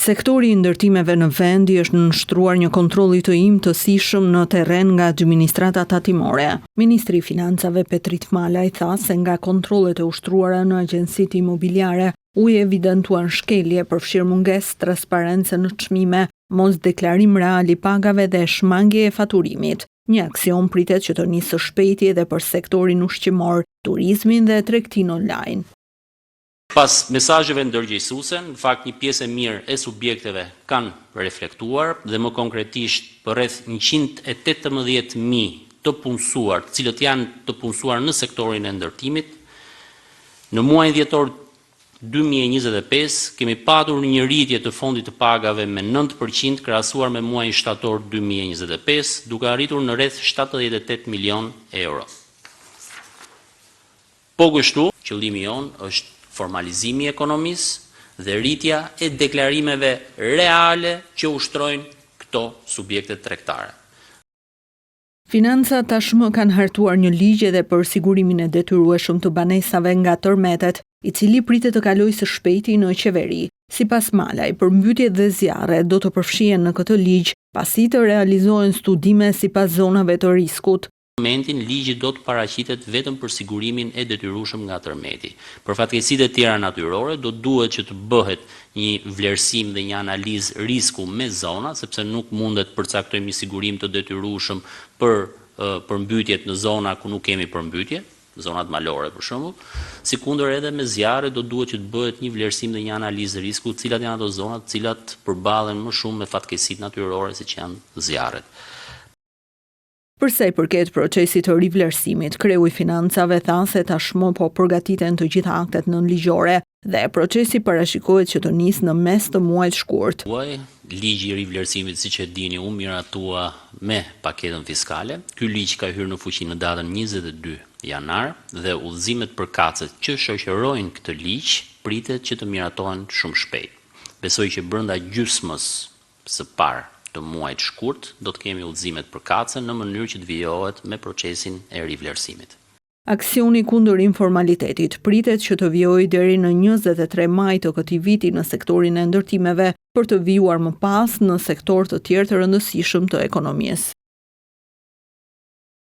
Sektori i ndërtimeve në vend i është nënshtruar një kontrolli të imtësishëm në terren nga administrata tatimore. Ministri i Financave Petrit Malaj tha se nga kontrollet e ushtruara në agjencitë imobiliare u evidentuan shkelje, përfshirë mungesë transparence në çmime, mosdeklarim real i pagave dhe shmangie e faturimit. Një aksion pritet që të nisë së shpejti edhe për sektorin ushqimor, turizmin dhe tregtinë online. Pas mesazheve ndërgjegjësuese, në fakt një pjesë e mirë e subjekteve kanë reflektuar dhe më konkretisht për rreth 118.000 të punësuar, të cilët janë të punësuar në sektorin e ndërtimit, në muajin dhjetor 2025 kemi patur një rritje të fondit të pagave me 9% krahasuar me muajin shtator 2025, duke arritur në rreth 78 milion euro. Po kështu, qëllimi jonë është formalizimi i ekonomisë dhe rritja e deklarimeve reale që ushtrojnë këto subjekte tregtare. Financat tashmë kanë hartuar një ligj edhe për sigurimin e detyrueshëm të banesave nga tërmetet, i cili pritet të kalojë së shpejti në qeveri. Sipas Malaj, përmbytjet dhe zjarret do të përfshihen në këtë ligj, pasi të realizohen studime sipas zonave të riskut. Momentin ligji do të paraqitet vetëm për sigurimin e detyrueshëm nga tërmeti. Për fatkeqësitë e tjera natyrore do duhet që të bëhet një vlerësim dhe një analizë risku me zona, sepse nuk mundet të përcaktojmë një sigurim të detyrueshëm për përmbytjet në zona ku nuk kemi përmbytje, zonat malore për shembull, sikundër edhe me zjarre do duhet që të bëhet një vlerësim dhe një analizë risku, cilat janë ato zona të cilat përballen më shumë me fatkeqësitë natyrore siç janë zjarret. Për sa i përket procesit të rivlerësimit, kreu i financave tha se tashmë po përgatiten të gjitha aktet nënligjore dhe procesi parashikohet që të nisë në mes të muajit shkurt. Ligji i rivlerësimit, siç e dini, u miratua me paketën fiskale. Ky ligj ka hyrë në fuqi në datën 22 janar dhe udhëzimet përkatëse që shoqërojnë këtë ligj pritet që të miratohen shumë shpejt. Besoj që brenda gjysmës së parë të muajit shkurt do të kemi udhëzimet përkatëse në mënyrë që të vijohet me procesin e rivlerësimit. Aksioni kundër informalitetit pritet që të vijojë deri në 23 maj të këtij viti në sektorin e ndërtimeve për të vijuar më pas në sektorë të tjerë të rëndësishëm të ekonomisë.